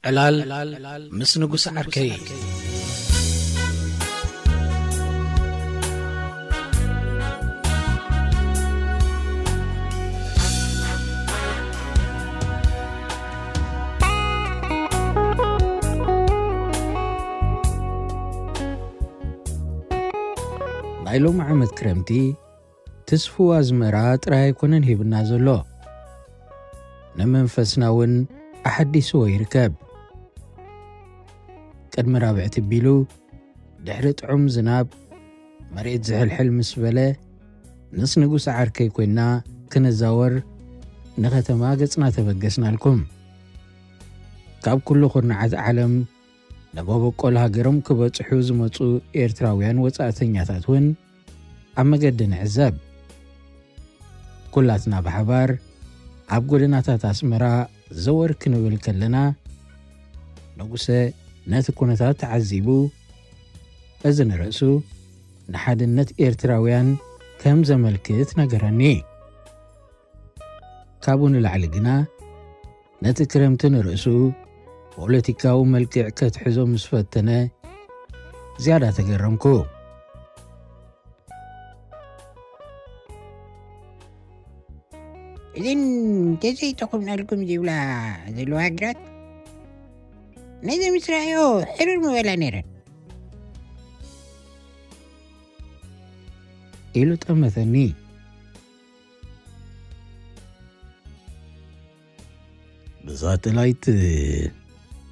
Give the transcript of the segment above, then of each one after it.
ዕላል ምስ ንጉስ ዓርከይ። ናይ ሎሚ ዓመት ክረምቲ ትስፉው ኣዝመራ ጥራይ ኣይኮነን ሂብና ዘሎ፣ ንመንፈስና እውን ኣሐዲስዎ ይርከብ። ቅድሚ ራብዕቲ ቢሉ፣ ድሕሪ ጥዑም ዝናብ፣ መሬት ዝሕልሕል ምስ በለ፣ ምስ ንጉስ ዓርከይ ኮይና ክንዛወር ንኸተማ ገጽና ተበገስናልኩም። ካብ ኩሉ ኩርናዓት ዓለም ንመበቆል ሃገሮም ክበጽሑ ዝመጹ ኤርትራውያን ወጻእተኛታት እውን ኣብ መገዲ ንዕዘብ። ኩላትና ብሓባር ኣብ ጎደናታት ኣስመራ ዘወር ክንብል ከለና፣ ንጉሰ ነቲ ኩነታት ተዓዚቡ፣ እዚ ንርእሱ ንሓድነት ኤርትራውያን ከም ዘመልክት ነገረኒ። ካብኡ ንላዕሊ ግና፣ ነቲ ክረምቲ ንርእሱ ፖለቲካዊ መልክዕ ከትሕዞ ምስ ፈተነ፣ ዝያዳ ተገረምኩ። እዘን ተዘይተኹብናልኩም ዝብላ ዘለዋ ግራት፣ ነዚ ምስ ረኣዮ ሕርር ምበላ ነይረን። ኢሉ ጠመተኒ። ብሳተላይት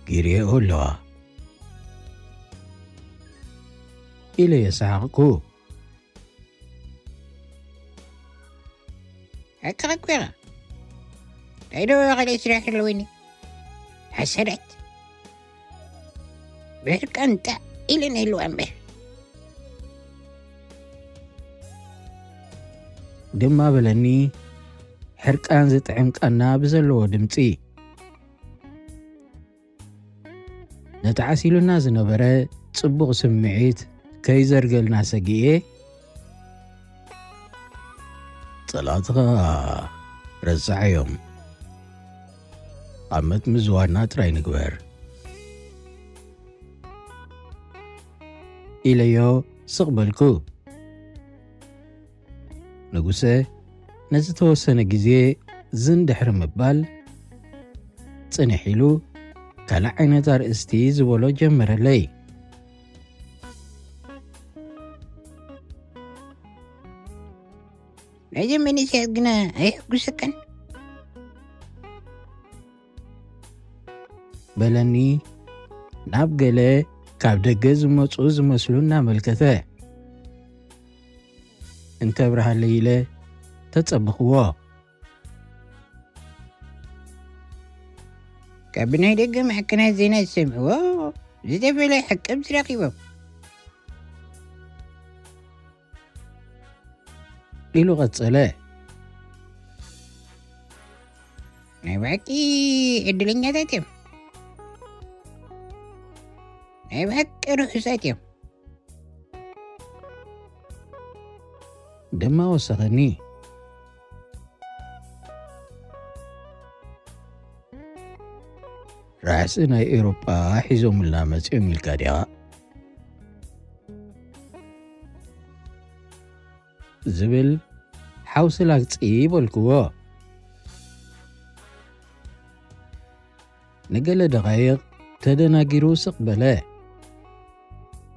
ጊርየኦ ኣለዋ። ኢለ የሰሓቕኩ። ኣተቐቂራ። እንታይ ዶ ካልእ ስራሕ ኣለወኒ? ሓሰዳት። ብሕርቃን ጣዕ ኢለን ይህልዋ እምበር። ድማ በለኒ፣ ሕርቃን ዝጥዕም ቃና ብዘለዎ ድምጺ። ነቲ ዓሲሉና ዝነበረ ጽቡቕ ስምዒት ከይዘርገልና ሰጊኤ፣ ጸላእትኻ ረሳዓዮም፣ ኣብ መት ምዝዋርና ጥራይ ንግበር፣ ኢለዮ ስቕ በልኩ። ንጉሰ ንዝተወሰነ ግዜ ዝን ድሕሪ ምባል፣ ጽንሕ ኢሉ ካልእ ዓይነት ኣርእስቲ ዝበሎ ጀመረለይ። ናይዞም መንእሰያት ግና ኣየሕጉሰካን? በለኒ ናብ ገለ ካብ ደገ ዝመጹ ዝመስሉ እናመልከተ። እንተብርሃለይ ኢለ ተጸበኽዎ። ካብ ናይ ደገ ማዕከናት ዜና ዝሰምዕዎ ዝተፈለየ ሓቂ ምስ ረኺቦም። ኢሉ ቀጸለ። ናይ ብሓቂ ዕድለኛታት እዮም። ናይ ብሓቂ ርሑሳት እዮም። ድማ ወሰኸኒ። ራሕሲ ናይ ኤውሮጳ ሒዞምልና መጺኦም ኢልካ ዲኻ? ዝብል ሓውሲ ላግጺ በልክዎ። ንገለ ደቓይቕ ተደናጊሩ ስቕ በለ።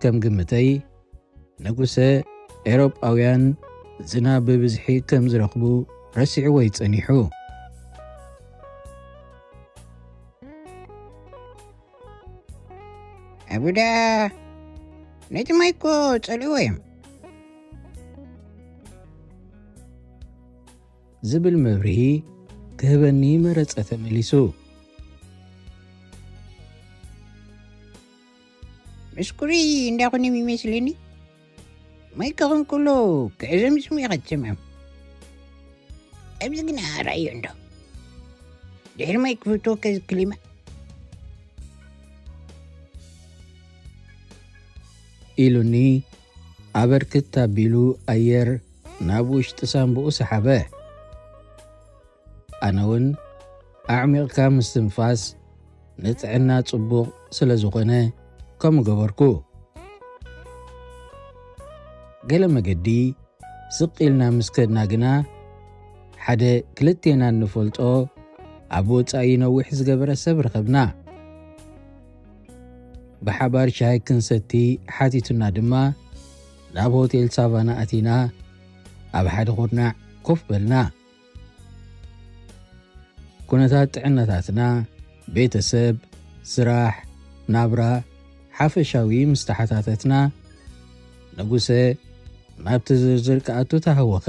ከም ግምተይ፣ ንጉሰ ኤውሮጳውያን ዝናብ ብብዝሒ ከም ዝረኽቡ ረሲዕዎ እዩ ጸኒሑ። ኣቡዳ፣ ነቲ ማይ እኮ ጸልእዎ እዮም። ዝብል መብርሂ ክህበኒ መረጸ ተመሊሱ። ምስኩሪ እንዳኾነ ይመስለኒ። ማይ ከኹም ኩሉ ክዕዘም ስሙ ኢኻ ትሰምዖም። ኣብዚ ግና ርኣዮ እንዶ። ድሕሪ ማይ ክፍትወካ እዚ ክሊማ። ኢሉኒ ኣበርክት ኣቢሉ ኣየር ናብ ውሽጢ ሳንቡኡ ሰሓበ። ኣነ እውን ኣዕሚቕካ ምስትንፋስ ንጥዕና ጽቡቕ ስለ ዝኾነ ከምኡ ገበርኩ። ገለ መገዲ ስቕ ኢልና ምስ ከድና ግና፣ ሓደ ክልቴና እንፈልጦ ኣብ ወጻኢ ነዊሕ ዝገበረ ሰብ ረኸብና። ብሓባር ሻሂ ክንሰቲ ሓቲቱና ድማ፣ ናብ ሆቴል ሳቫና ኣቲና ኣብ ሓደ ኩርናዕ ኮፍ በልና። ኩነታት ጥዕናታትና፣ ቤተሰብ፣ ስራሕ፣ ናብራ፣ ሓፈሻዊ ምስ ተሓታተትና፣ ንጉሰ ናብቲ ዝርዝር ክኣቱ ተሃወኸ።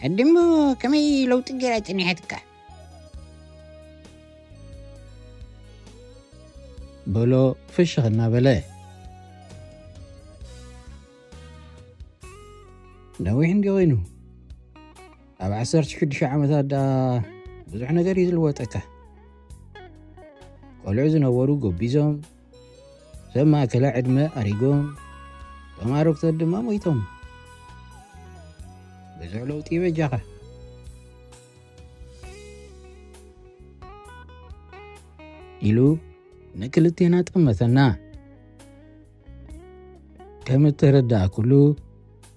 ዕድሞ፣ ከመይ ለውጢ ገይራ ጸኒሐትካ? በሎ ፍሽኽ እናበለ። ነዊሕ እንዲ ኮይኑ፣ ኣብ ዓሰርተ ሽዱሽተ ዓመታት ደኣ ብዙሕ ነገር እዩ ዝልወጠካ። ቆልዑ ዝነበሩ ጎቢዞም፣ ሰብ ማእከላይ ዕድመ ኣሪጎም፣ እቶም ኣረግቶት ድማ ሞይቶም። ብዙሕ ለውጢ በጃኻ። ኢሉ ንክልቴና ጠመተና። ከም እተረዳእኩሉ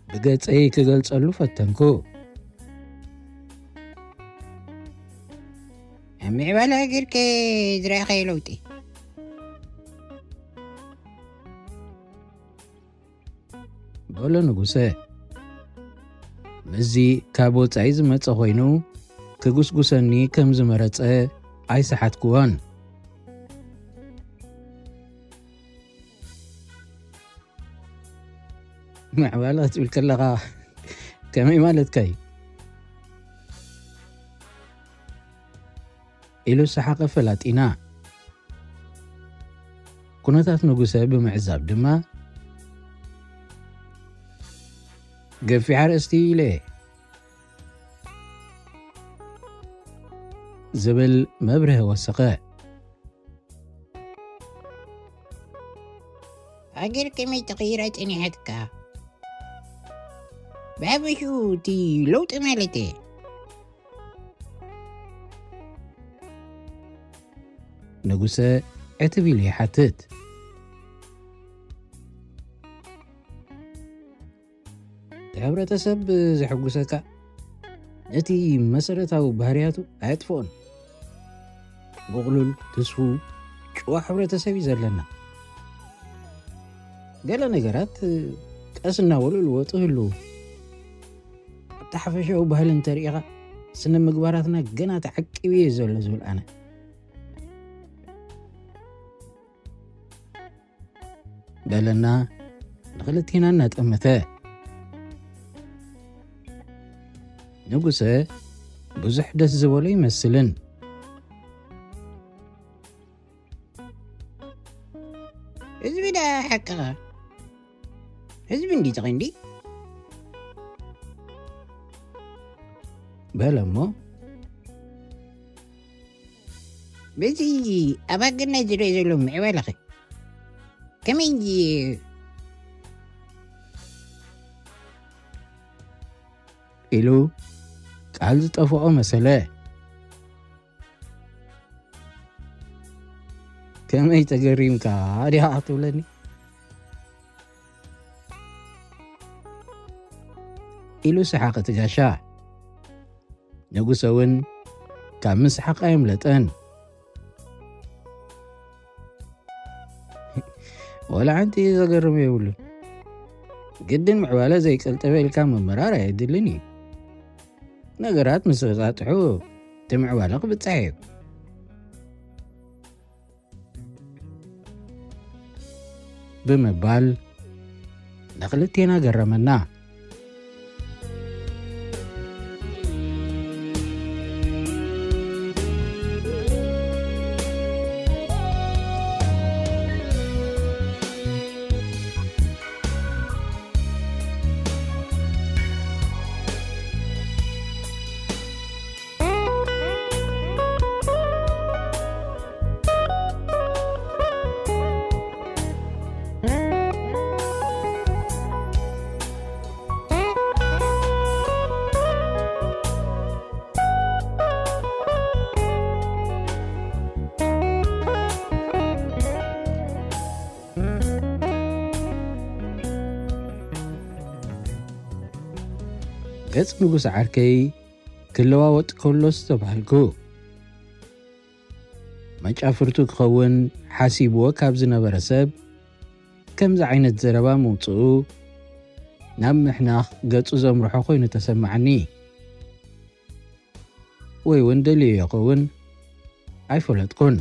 ብገጸይ ክገልጸሉ ፈተንኩ። ኣብ ምዕባለ ሃገርከ ዝረኣኻዮ ለውጢ? በሎ ንጉሰ። ምስዚ ካብ ወጻኢ ዝመጸ ኮይኑ ክጉስጉሰኒ ከም ዝመረጸ ኣይሰሓትኩዎን። ምዕባለ ክትብል ከለኻ ከመይ ማለትካ እዩ? ኢሉ ሰሓቐ ፈላጢና። ኩነታት ንጉሰ ብምዕዛብ ድማ፣ ገፊሕ ኣርእስቲ ኢለ ዝብል መብርሂ ወሰኸ። ሃገር ከመይ ተቐይራ ጸኒሐትካ? ብሓፈሽኡ እቲ ለውጢ ማለት እየ። ንጉሰ ዕትብ ኢሉ ይሓትት። እቲ ሕብረተሰብ ዘሐጉሰካ ነቲ መሰረታዊ ባህርያቱ ኣየጥፍኦን። ብቕሉል፣ ትስፉ፣ ጭዋ ሕብረተሰብ እዩ ዘለና። ገለ ነገራት ቀስ እናበሉ ልወጡ ይህልዉ። ኣብቲ ሓፈሻዊ ባህሊ እንተሪኢኻ፣ ስነ ምግባራትና ገና ተዓቂቡ እዩ ዘሎ ዝብል ኣነ። በለና ንኽልቴና እናጠመተ። ንጉሰ ብዙሕ ደስ ዝበሎ ይመስልን። ህዝቢ ደኣ ሓቅኻ፣ ህዝቢ እንዲ ተቐንዲ በለ እሞ፣ በዚ ኣብ ሃገርና ዝረአ ዘሎ ምዕባለኸ ከመይ ኢሉ ቃል ዝጠፍኦ መሰለ። ከመይ ተገሪምካ ዲኻ ትብለኒ? ኢሉ ሰሓቐ እቲ ጋሻ። ንጉሰ እውን ካብ ምስሓቕ ኣየምለጠን። ወላ ሓንቲ ዘገርም የብሉን። ግድን ምዕባለ ዘይቀልጠፈ ኢልካ ምምራር ኣየድልን እዩ። ነገራት ምስ ተበጻጽሑ እቲ ምዕባለ ክብጻሕ እዩ። ብምባል ንኽልቴና ገረመና። ገጽ ንጉስ ዓርከይ ክለዋወጥ ከሎ ዝተባህልኩ። መጫፍርቱ ክኸውን ሓሲብዎ ካብ ዝነበረ ሰብ ከምዚ ዓይነት ዘረባ ምውጽኡ ናብ ምሕናኽ ገጹ ዘምርሖ ኮይኑ ተሰማዓኒ። ወይ እውን ደልዮ ይኸውን፣ ኣይፈለጥኩን።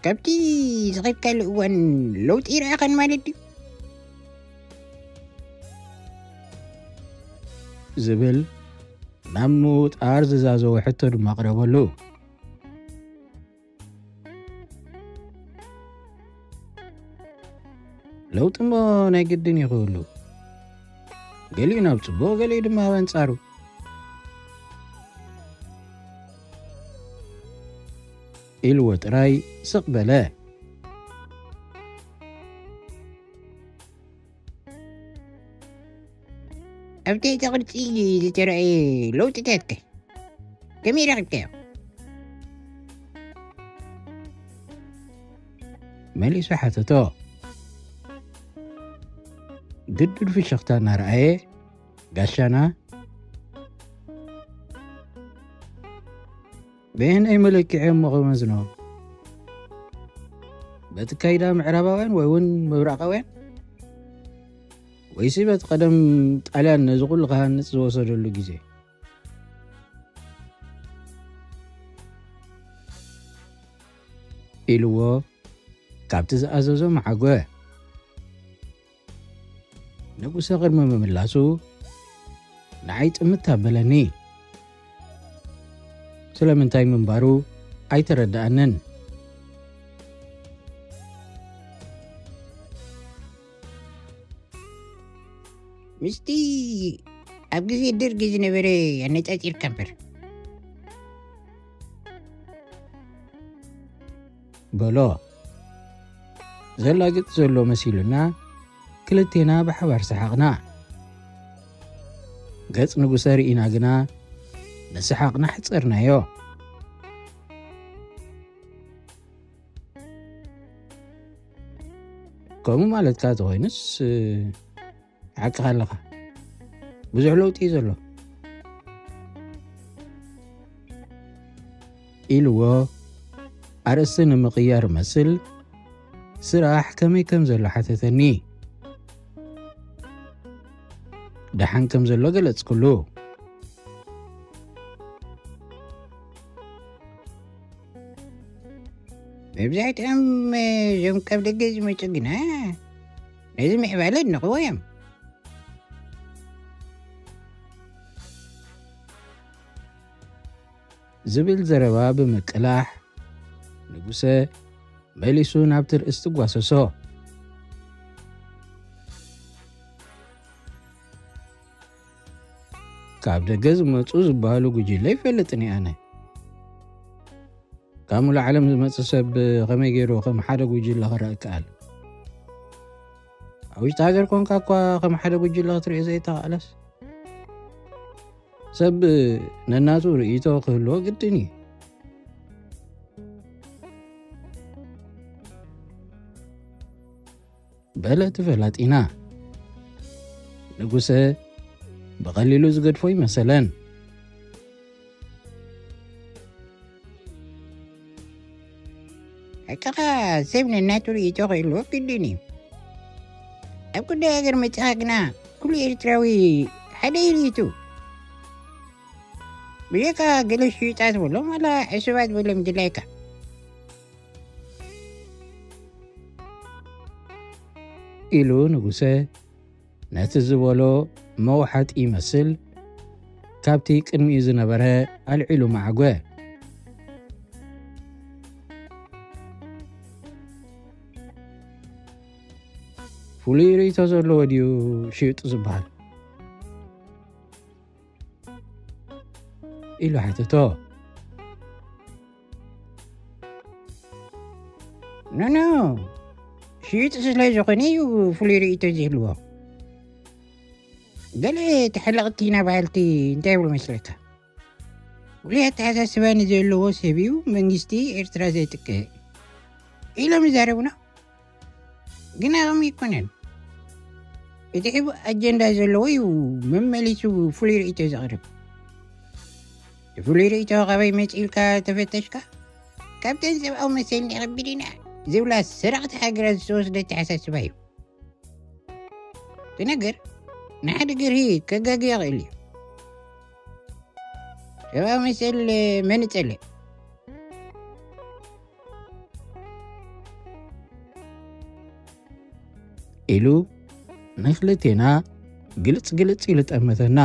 ካብቲ ዝኸድካሉ እዋን ለውጢ ይረኣኻን ማለት ድዩ? ዝብል ናብ ምውጣር ዝዛዘወ ሕቶ ድማ ኣቕረበሉ። ለውጢ እሞ ናይ ግድን ይኽህሉ። ገሊኡ ናብ ጽቡቕ፣ ገሊኡ ድማ ኣብ ኣንጻሩ። ኢልዎ ጥራይ ስቕ በለ። ኣብ ትሕቲ ቅርጺ ዝተራእየ ለውጥታት ከ ከመይ ረኺብካዮ? መሊሱ ሓተቶ። ግዱድ ፍሽኽታ እናረኣየ፣ ጋሻና በየናይ መለክዒ እሞ ክመዝኖ? በቲ ካይዳ ምዕራባውያን ወይ እውን ምብራቓውያን? ወይሲ በቲ ቀደም ጣልያን ነዚ ኩሉ ክሃንጽ ዝወሰደሉ ግዜ? ኢልዎ ካብቲ ዝኣዘዞ መዓጎ። ንጉሰ ቅድሚ ምምላሱ ንዓይ ጥምት ኣበለኒ። ስለምንታይ ምንባሩ ኣይተረድኣንን። ምስቲ ኣብ ግዜ ደርጊ ዝነበረ ኣነጻጺርካ እምበር። በሎ። ዘላግጽ ዘሎ መሲሉና ክልቴና ብሓባር ሰሓቕና። ገጽ ንጉሰ ርኢና ግና ንሰሓቕና ሓጸርናዮ። ከምኡ ማለትካ ተኾይኑስ፣ ሓቅኻ ኣለኻ። ብዙሕ ለውጢ እዩ ዘሎ። ኢልዎ ኣርእስቲ ንምቕያር መስል ስራሕ ከመይ ከም ዘሎ ሓተተኒ። ደሓን ከም ዘሎ ገለጽኩሉ። መብዛሕትኦም እዞም ካብ ደገ ዝመጹ ግና ነዚ ምዕባለ ኣድንቕዎ እዮም። ዝብል ዘረባ ብምቅላሕ ንጉሰ መሊሱ ናብቲ ርእስቲ ጓሰሶ። ካብ ደገ ዝመጹ ዝበሃሉ ጉጅለ ይፈልጥን እየ ኣነ። ካብ ሙሉእ ዓለም ዝመጽእ ሰብ ከመይ ገይሩ ከም ሓደ ጉጅለ ክረኣ ይከኣል? ኣብ ውሽጢ ሃገር ኮንካ እኳ ከም ሓደ ጉጅለ ክትሪኦ ዘይተኻእለስ፣ ሰብ ነናቱ ርእይቶ ክህልዎ ግድን እዩ። በለ እቲ ፈላጢና። ንጉሰ ብቐሊሉ ዝገድፎ ይመሰለን። ሕቅኻ፣ ሰብ ነናቱ ርእይቶ ክህልዎ ግድን እዩ። ኣብ ጉዳይ ሃገር መጺኻ ግና ኩሉ ኤርትራዊ ሓደ እዩ ርእይቱ። ብጀካ ገለ ሽዩጣት በሎም ዋላ ዕሱባት በሎም ድላይካ። ኢሉ ንጉሰ ነቲ ዝበሎ መውሓጢ ይመስል ካብቲ ቅድሚኡ ዝነበረ ኣልዒሉ መዓጎ። ፍሉይ ርእይቶ ዘለዎ ድዩ ሽዩጥ ዝበሃል? ኢሉ ሓተቶ። ኖኖ፣ ሽዩጥ ስለ ዝኾነ እዩ ፍሉይ ርእይቶ ዝህልዎ። ገለ ተሓለቕቲ ኢና በሃልቲ እንታይ ይብሉ መስለካ? ፍሉይ ኣተሓሳስባ ንዘለዎ ሰብ እዩ መንግስቲ ኤርትራ ዘጥቅዕ ኢሎም ይዛረቡና። ግና ከም ይኮነን፣ እቲ ሕቡእ ኣጀንዳ ዘለዎ እዩ መመሊሱ ፍሉይ ርእይቶ ዘቕርብ። እቲ ፍሉይ ርእይቶ ካበይ መጽእ ኢልካ ተፈተሽካ፣ ካብተን ሰብኣዊ መሰል ንኸብድ ኢና ዝብላ ሰረቕቲ ሃገራት ዝተወስደ ኣተሓሳስባ እዩ። እቲ ነገር ንሓደ ገርሂ ከጋጊ ይኽእል እዩ። ሰብኣዊ መሰል መን ጸለ ኢሉ ንክልቴና ግልጽ ግልጽ ኢሉ ጠመተና።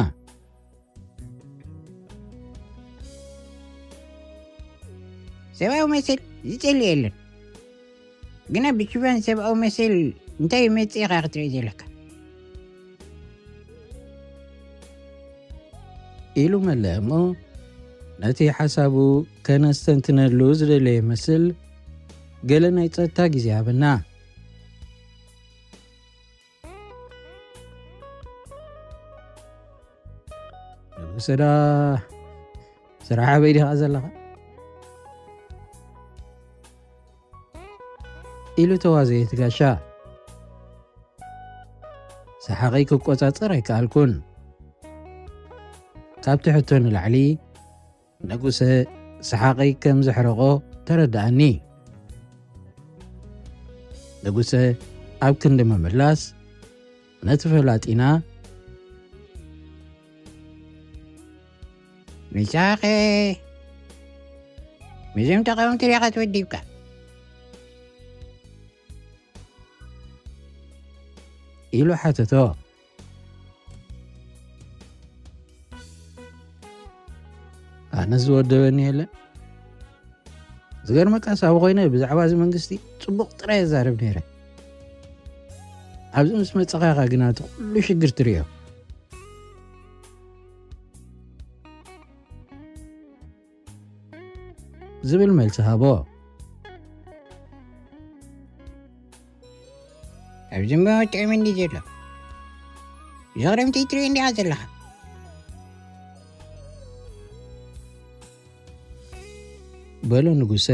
ሰብኣዊ መሰል ዝጸሊ የለን። ግና ብሽፋን ሰብኣዊ መሰል እንታይ መጽእ ኢኻ ክትርኢ ዘለካ? ኢሉ መለአ እሞ፣ ነቲ ሓሳቡ ከነስተንትነሉ ዝደለየ መስል፣ ገለ ናይ ጸጥታ ግዜ ሃበና። ንጉሰዳ፣ ስራሕ ኣበይ ዲኻ ዘለኻ? ኢሉ ተዋዘየ እቲ ጋሻ። ሰሓቐይ ክቆጻጸር ኣይከኣልኩን። ካብቲ ሕቶ ንላዕሊ፣ ንጉሰ ሰሓቐይ ከም ዘሕረቖ ተረድኣኒ። ንጉሰ ኣብ ክንዲ ምምላስ፣ ነቲ ፈላጢና፣ ንስኻ ኸ ምስዞም ተቓወምቲ ዲኻ ተወዲብካ? ኢሉ ሓተቶ። ኣነስ ዝወደበኒ የለን። ዝገርመካ፣ ሳብ ኮይነ ብዛዕባ እዚ መንግስቲ ጽቡቕ ጥራይ እዛረብ ነይረ። ኣብዚ ምስ መጸኻ ኢኻ ግና እቲ ኩሉ ሽግር ትርእዮ። ዝብል መልሲ ሃቦ። ኣብዚ እሞ ጥዑም እንዲ ዘሎ። ዘኽረምቲ ትርኢ እንዲኻ ዘለኻ። በሎ ንጉሰ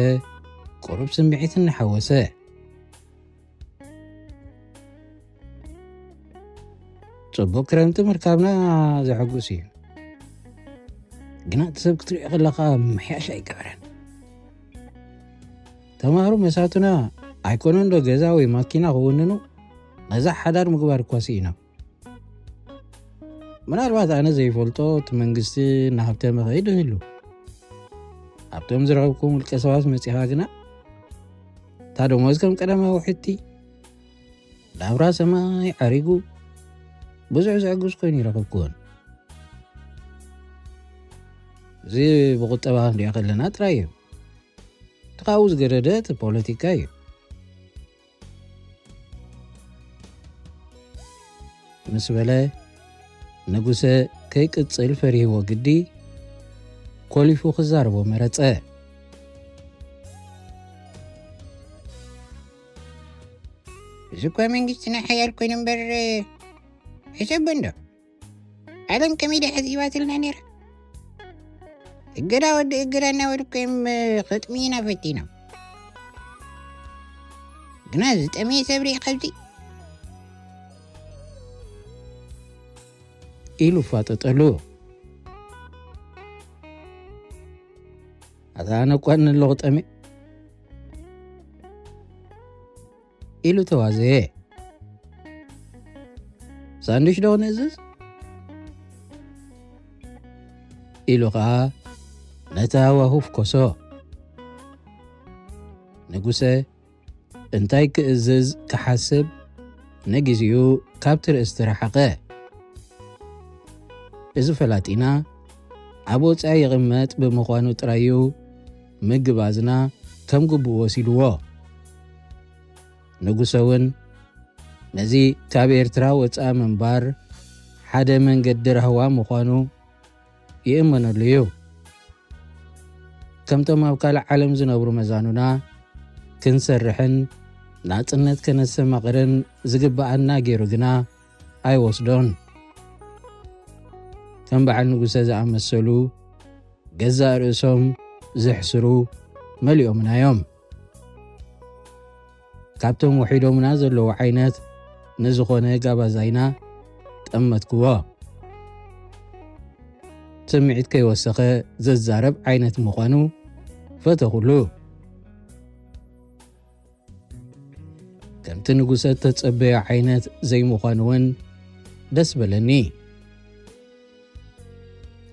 ቁሩብ ስምዒት እናሓወሰ። ጽቡቕ ክረምቲ ምርካብና ዘሐጉስ እዩ። ግና እቲ ሰብ ክትሪኦ ከለኻ ምሕያሽ ኣይገበረን። ተማሃሩ መሳቱና ኣይኮነን ዶ ገዛ ወይ ማኪና ክውንኑ፣ ነዛ ሓዳር ምግባር እኳ ስኢኖም። ምናልባት ኣነ ዘይፈልጦ እቲ መንግስቲ እናሃብተመ ኸይዱ ይህሉ። ኣብቶም ዝረኸብኩም ውልቀ ሰባት መጺኻ ግና፣ እታ ደሞዝ ከም ቀዳማዊ ውሕድቲ፣ ናብራ ሰማይ ዓሪጉ፣ ብዙሕ ዘዕግስ ኮይኑ ይረኸብኩዎን። እዚ ብቁጠባ ክንሪኦ ከለና ጥራይ እዩ። እቲ ካብኡ ዝገደደ እቲ ፖለቲካ እዩ። ምስ በለ፣ ንጉሰ ከይቅጽል ፈሪህዎ ግዲ፣ ኮሊፉ ክዛረቦ መረጸ። እዚ እኳ መንግስትና ሓያል ኮይኑ እምበር፣ ሕሰቦ እንዶ። ዓለም ከመይ ድያ ሕዚባትልና ነይራ? እገዳ ወዲ እገዳ እናበሉ እኮ እዮም ክጥምዩና ፈቲኖም። ግና ዝጠመየ ሰብ ርኢ ኸብዚ ኢሉ ፋጠጠሉ። ኣታ ኣነ እኳ ኣለኹ ጠምየ ኢሉ ተዋዘየ። ሳንዱሽ ዶ ክንእዝዝ? ኢሉ ኸዓ ነቲ ሃዋሁ ፍኮሶ። ንጉሰ እንታይ ክእዝዝ ክሓስብ ንግዚኡ ካብቲ ርእስቲ ረሓቐ። እዚ ፈላጢና ኣብ ወጻኢ ይቕመጥ ብምዃኑ ጥራይ እዩ ምግባዝና ከም ግቡእ ወሲድዎ። ንጉሰ እውን ነዚ ካብ ኤርትራ ወጻኢ ምንባር ሓደ መንገዲ ራህዋ ምዃኑ ይእመነሉ እዩ። ከምቶም ኣብ ካልእ ዓለም ዝነብሩ መዛኑና ክንሰርሕን ናጽነት ከነስተማቕርን ዝግብኣና ገይሩ ግና ኣይወስዶን። ከም በዓል ንጉሰ ዝኣመሰሉ ገዛእ ርእሶም ዘሕስሩ መሊኦምና እዮም። ካብቶም ውሒዶምና ዘለዉ ዓይነት ንዝኾነ ጋባዛይና ጠመትክዎ። ስምዒት ከይወሰኸ ዘዛረብ ዓይነት ምዃኑ ፈተኹሉ። ከምቲ ንጉሰ እተጸበዮ ዓይነት ዘይምዃኑ እውን ደስ በለኒ።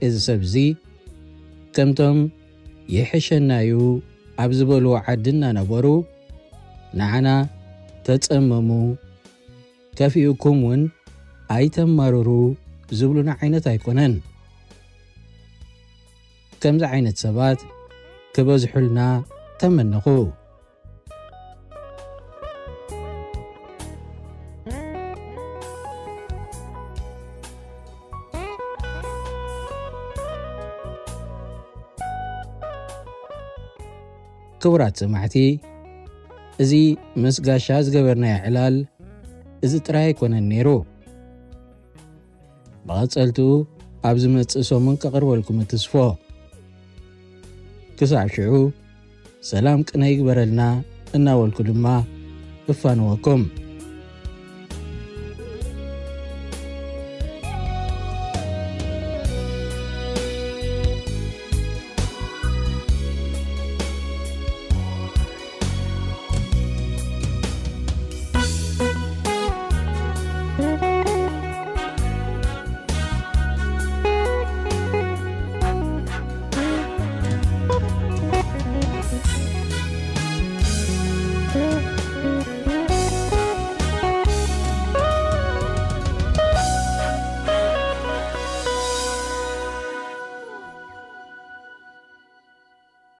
እዚ ሰብ እዚ ከምቶም ይሕሸናዩ ኣብ ዝበልዎ ዓዲ እናነበሩ ንዓና ተጸመሙ፣ ከፊኡኩም እውን ኣይተማርሩ ዝብሉና ዓይነት ኣይኮነን። ከምዚ ዓይነት ሰባት ክበዝሑልና ተመነኹ። ክቡራት ሰማዕቲ፣ እዚ ምስ ጋሻ ዝገበርናዮ ዕላል እዚ ጥራይ ኣይኮነን ነይሩ። መቐጸልትኡ ኣብ ዝመጽእ ሰሙን ከቕርበልኩም እትስፎ። ክሳብ ሽዑ ሰላም ቅነ ይግበረልና እናበልኩ ድማ እፋንወኩም።